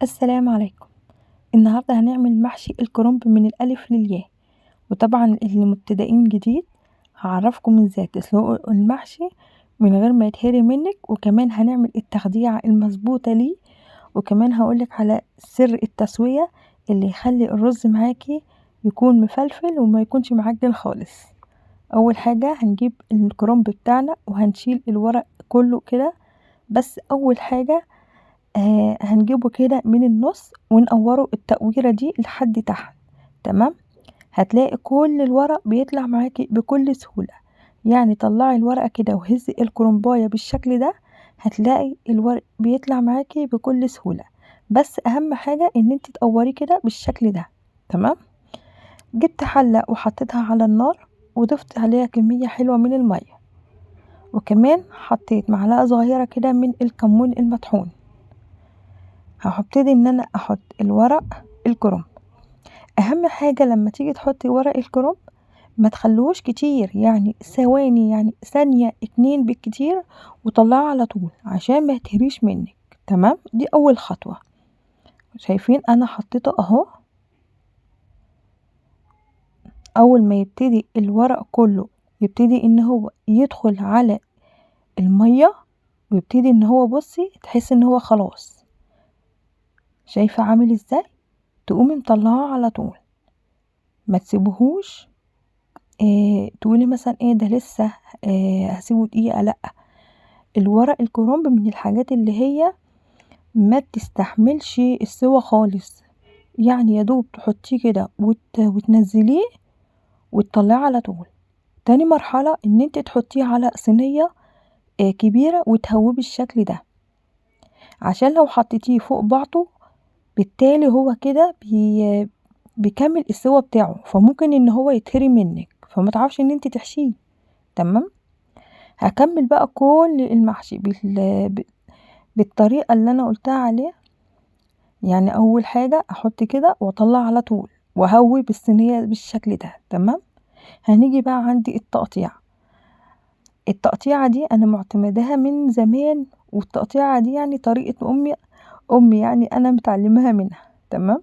السلام عليكم. النهارده هنعمل محشي الكرنب من الالف للياء، وطبعا اللي مبتدئين جديد هعرفكم ازاي تسلقوا المحشي من غير ما يتهري منك، وكمان هنعمل التخديعة المظبوطة ليه، وكمان هقولك على سر التسوية اللي يخلي الرز معاكي يكون مفلفل وما يكونش معجن خالص. اول حاجة هنجيب الكرنب بتاعنا وهنشيل الورق كله كده، بس اول حاجة هنجيبه كده من النص ونقوره التقويرة دي لحد تحت، تمام؟ هتلاقي كل الورق بيطلع معاكي بكل سهولة. يعني طلعي الورقة كده وهزي الكرنباية بالشكل ده، هتلاقي الورق بيطلع معاكي بكل سهولة. بس اهم حاجة ان انت تقوريه كده بالشكل ده، تمام؟ جبت حلة وحطيتها على النار وضفت عليها كمية حلوة من المية، وكمان حطيت معلقة صغيرة كده من الكمون المطحون. هبتدي ان انا احط الورق الكرنب. اهم حاجة لما تيجي تحطي ورق الكرنب ما تخلوش كتير، يعني ثواني، يعني ثانية اتنين بالكتير، وطلعه على طول عشان ما يتهريش منك، تمام؟ دي اول خطوة. شايفين انا حطيته اهو. اول ما يبتدي الورق كله يبتدي ان هو يدخل على المية ويبتدي ان هو بصي تحس ان هو خلاص، شايفة عامل ازاي؟ تقومي مطلعاه على طول، ما تسيبهوش تقولي مثلا ايه ده لسه، هسيبه دقيقة. لا، الورق الكرنب من الحاجات اللي هي ما بتستحملش السوى خالص، يعني يا دوب تحطيه كده وتنزليه وتطلعيه على طول. تاني مرحلة ان انت تحطيه على صينية كبيرة وتهويه بالشكل ده، عشان لو حطيتيه فوق بعضه بالتالي هو كده بيكمل السوى بتاعه، فممكن ان هو يتهري منك فما تعرفش ان انت تحشيه، تمام؟ هكمل بقى كل المحشي بالطريقة اللي انا قلتها عليها. يعني اول حاجة احط كده واطلع على طول وهوي بالصينية بالشكل ده، تمام؟ هنيجي بقى عندي التقطيع. التقطيعة دي انا معتمداها من زمان، والتقطيعة دي يعني طريقة امي يعني انا متعلماها منها، تمام؟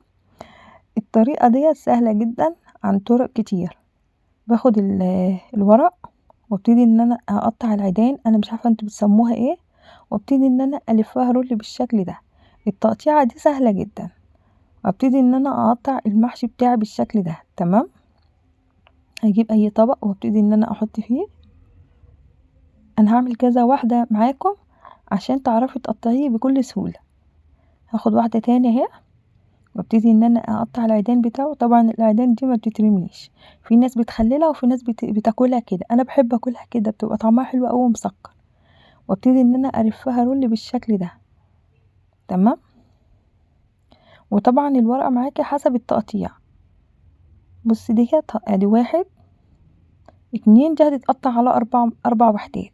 الطريقة دي سهلة جدا عن طرق كتير. باخد الورق وابتدي ان انا اقطع العيدان، انا مش عارفة انتوا بتسموها ايه، وابتدي ان انا الفها رول بالشكل ده. التقطيعة دي سهلة جدا. وابتدي ان انا اقطع المحشي بتاعي بالشكل ده، تمام؟ هجيب اي طبق وابتدي ان انا احط فيه. انا هعمل كذا واحدة معاكم عشان تعرفي تقطعيه بكل سهولة. هاخد واحدة تاني اهي وابتدي ان انا اقطع العيدان بتاعه. طبعا العيدان دي ما بتترميش، في ناس بتخللها وفي ناس بتاكلها كده، انا بحب اكلها كده، بتبقى طعمها حلو قوي ومسكر. وابتدي ان انا الفها رول بالشكل ده، تمام؟ وطبعا الورقة معاكي حسب التقطيع. بصي ديت ادي 1 2، دي هتتقطع على 4 وحدات،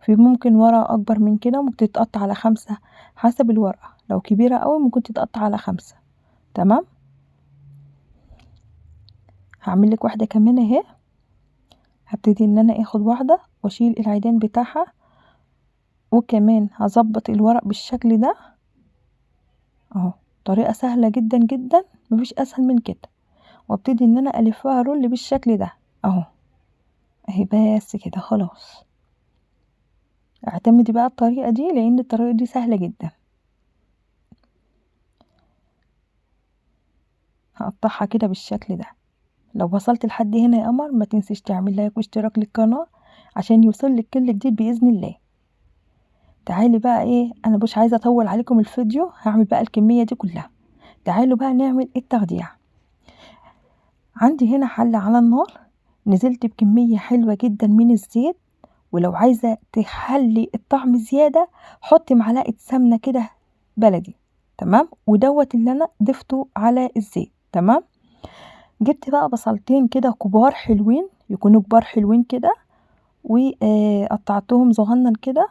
في ممكن ورقة اكبر من كده ممكن تتقطع على 5 حسب الورقة، لو كبيرة قوي ممكن تتقطع على 5، تمام؟ هعمل لك واحدة كمان اهي. هبتدي ان انا اخد واحدة واشيل العيدان بتاعها، وكمان هظبط الورق بالشكل ده اهو. طريقة سهلة جدا جدا، مفيش اسهل من كده. وابتدي ان انا الفها رول بالشكل ده اهو، اهي بس كده خلاص. اعتمدي بقى الطريقة دي لان الطريقة دي سهلة جدا. هقطعها كده بالشكل ده. لو وصلت لحد هنا يا قمر ما تنسيش تعمل لايك واشتراك للقناة عشان يوصل لك كل جديد بإذن الله. تعالي بقى ايه، انا مش عايزة اطول عليكم الفيديو، هعمل بقى الكمية دي كلها. تعالوا بقى نعمل التخديع. عندي هنا حلة على النار، نزلت بكمية حلوة جدا من الزيت، ولو عايزة تحلي الطعم زيادة حطي معلقة سمنة كده بلدي، تمام؟ ودوت اللي انا ضفته على الزيت، تمام؟ جبت بقى بصلتين كده كبار حلوين، يكونوا كبار حلوين كده، وقطعتهم صغنن كده،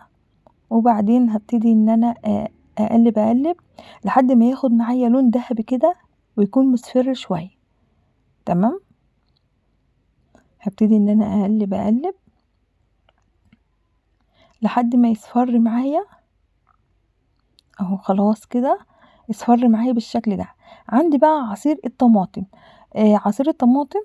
وبعدين هبتدي ان انا اقلب لحد ما ياخد معايا لون ذهبي كده ويكون مصفر شوية، تمام؟ هبتدي ان انا اقلب لحد ما يصفر معايا اهو. خلاص كده اصفر معايا بالشكل ده. عندي بقى عصير الطماطم، عصير الطماطم،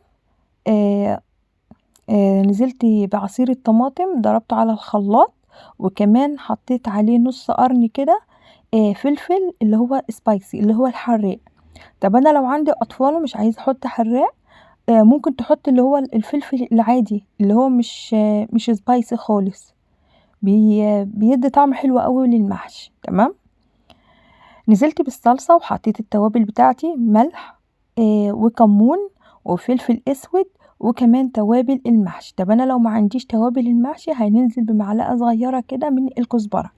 نزلت بعصير الطماطم ضربته على الخلاط، وكمان حطيت عليه نص قرن كده، فلفل اللي هو سبايسي اللي هو الحراق. طب انا لو عندي اطفال ومش عايزه احط حراق، ممكن تحط اللي هو الفلفل العادي اللي هو مش سبايسي خالص، بيدي طعم حلو قوي للمحشي. تمام. نزلت بالصلصه وحطيت التوابل بتاعتي، ملح، وكمون وفلفل اسود، وكمان توابل المحشي. طب انا لو ما عنديش توابل المحشي هننزل بمعلقه صغيره كده من الكزبره.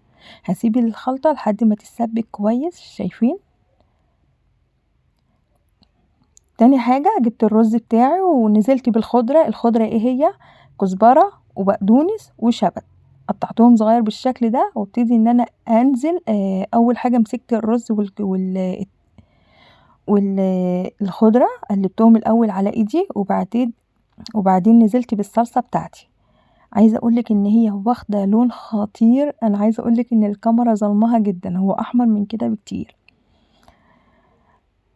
هسيب الخلطه لحد ما تتسبك كويس. شايفين؟ تاني حاجه جبت الرز بتاعي ونزلت بالخضره. الخضره ايه هي؟ كزبره وبقدونس وشبت، قطعتهم صغير بالشكل ده. وابتدي ان انا انزل، اول حاجه مسكت الرز والخضره، قلبتهم الاول على ايدي، وبعدين نزلت بالصلصه بتاعتي. عايزه اقولك ان هي واخده لون خطير. انا عايزه اقولك ان الكاميرا ظلمها جدا، هو احمر من كده بكتير،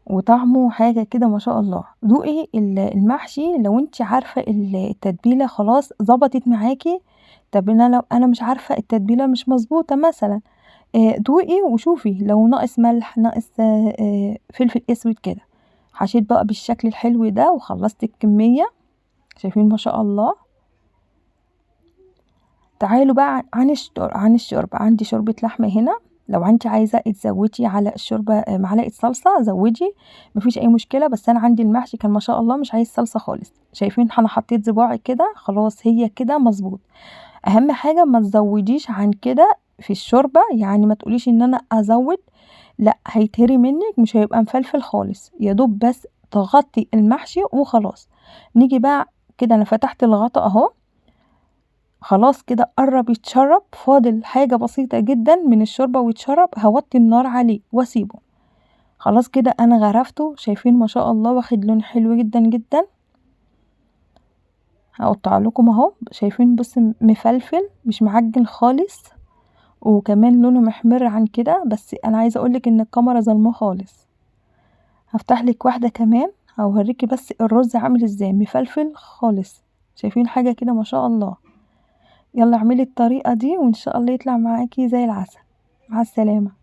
وطعمه حاجه كده ما شاء الله. دوقي المحشي لو انت عارفه التتبيله خلاص ظبطت معاكي. طب انا لو انا مش عارفه التتبيله مش مظبوطه مثلا، دوقي وشوفي لو ناقص ملح، ناقص، فلفل اسود كده. حشيت بقى بالشكل الحلو ده وخلصت الكميه. شايفين ما شاء الله. تعالوا بقى عن الشوربه. عندي شوربه لحمه هنا، لو انت عايزه تزودي على الشوربه معلقه صلصه زودي، مفيش اي مشكله. بس انا عندي المحشي كان ما شاء الله مش عايز صلصه خالص. شايفين انا حطيت صباعي كده، خلاص هي كده مظبوط. اهم حاجه ما تزوديش عن كده في الشوربه، يعني ما تقوليش ان انا ازود، لا هيتهري منك، مش هيبقى مفلفل خالص، يا دوب بس تغطي المحشي وخلاص. نيجي بقى كده، انا فتحت الغطا اهو، خلاص كده قرب يتشرب، فاضل حاجة بسيطة جدا من الشوربة ويتشرب. هوطي النار عليه واسيبه. خلاص كده انا غرفته، شايفين ما شاء الله واخد لون حلو جدا جدا. هقطع لكم اهو، شايفين بص مفلفل مش معجن خالص، وكمان لونه محمر عن كده، بس انا عايزه اقولك ان الكاميرا ظلمه خالص. هفتح لك واحده كمان هوريكي بس الرز عامل ازاي، مفلفل خالص. شايفين حاجه كده ما شاء الله. يلا اعملي الطريقه دي وان شاء الله يطلع معاكي زي العسل. مع السلامه.